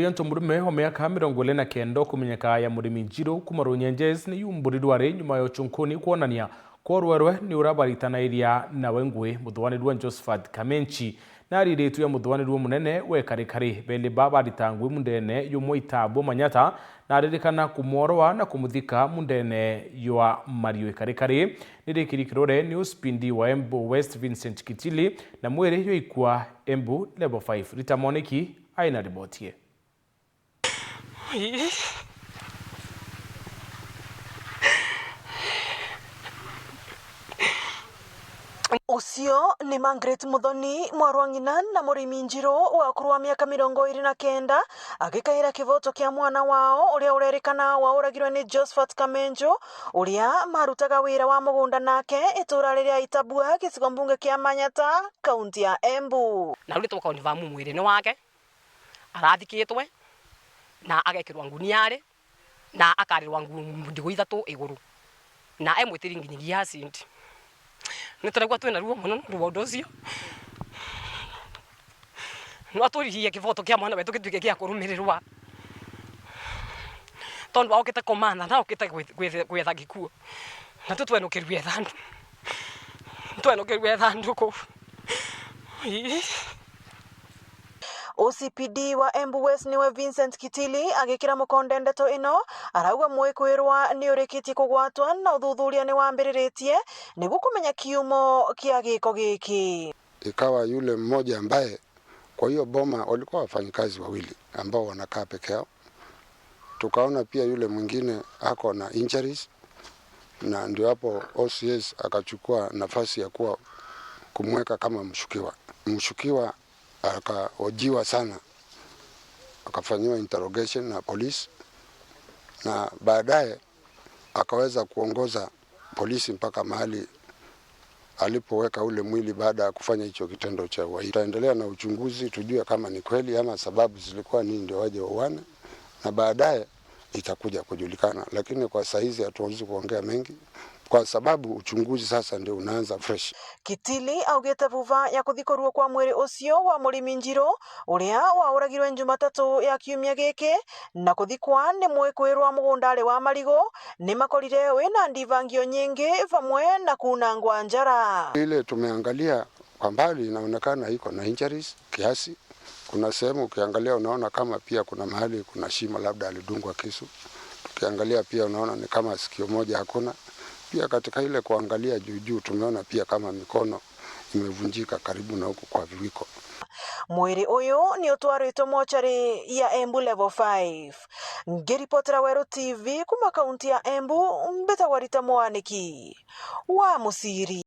Yonto murume wa miaka 29 kumenyeka ya murimi Njiru kuma Runyenjes ni yumburirwe ari nyuma ya uchunkuni kuonania korwerwe ni urabaritana'iria nawe ngui muthuanirwe Josephat Kamenchi nariritwe ya muthuanirwe munene we karikari beli babarita ngui mundene yumwe itabwo Manyata naririkana kumworoa na kumuthika mundene ywa Mariu Karikari nirikirikirore ni uspindi wa Embu West Vincent Kitili na mwiri yoikua Embu level 5 Rita Moniki aina ribotie. Ucio ni Margaret Muthoni mwarwa ng'ina na murimi Njiru wa ukuru wa miaka 29 agikaira kivoto kia mwana wao uria urerikana wauragirwe ni Josephat Kamenjo uria marutaga wira wa mugunda nake itura riria Itabua gicigo mbunge kia Manyata kaunti ya Embu. Na riu tukaonivamu mwiri ni wake arathikitwe na agekirwa nguniari na akarirwa ndigo ithatu iguru na emwitiri nginyagia acid. Nä tå raigua twä na ruo må no nä undu å cio no atå ririe kä boto kä a mwana wetå gä tuä ke gä a kå rå mä rä rwa tondå aokä te kåmatha na okä te gwetha gä kuo na tå twenå kä rue thandå twenå kä rue thandå kå. OCPD wa Embu West niwe Vincent Kitili agikira mukonde ndeto ino arauga mwikwirwa ni urikitie kugwatwa na uthuthuria ni wambiriritie niguo kumenya kiumo kia giko giki. Ikawa yule mmoja ambaye kwa hiyo boma walikuwa wafanyikazi wawili ambao wanakaa peke yao, tukaona pia yule mwingine ako na injuries, na ndio hapo OCS akachukua nafasi ya kuwa kumweka kama mshukiwa. Mshukiwa akahojiwa sana, akafanyiwa interrogation na polisi, na baadaye akaweza kuongoza polisi mpaka mahali alipoweka ule mwili baada ya kufanya hicho kitendo cha uhaini. Tutaendelea na uchunguzi tujue kama ni kweli ama sababu zilikuwa nini ndio waje wauane, na baadaye itakuja kujulikana, lakini kwa saizi hatuwezi kuongea mengi kwa sababu uchunguzi sasa ndio unaanza fresh. Kitili augite vuva ya kuthikorwo kwa mwiri ucio wa murimi Njiru uria wauragirwe Jumatatu ya kiumia giki na kuthikwa ni mwikwirwa mugundari wa marigu ni makorire wina ndivangio nyingi vamwe na kunangwa njara. Ile tumeangalia kwa mbali inaonekana iko na injuries kiasi. Kuna sehemu ukiangalia unaona kama pia kuna mahali kuna shimo labda alidungwa kisu. Ukiangalia pia unaona ni kama sikio moja hakuna. Pia katika ile kuangalia juu juu tumeona pia kama mikono imevunjika karibu na huku kwa viwiko. Mwiri uyu ni utwaritwo mochari ya Embu level 5. Ngiripotera Weru TV kuma kaunti ya Embu mbitagwa Rita Mwaniki wa Musiri.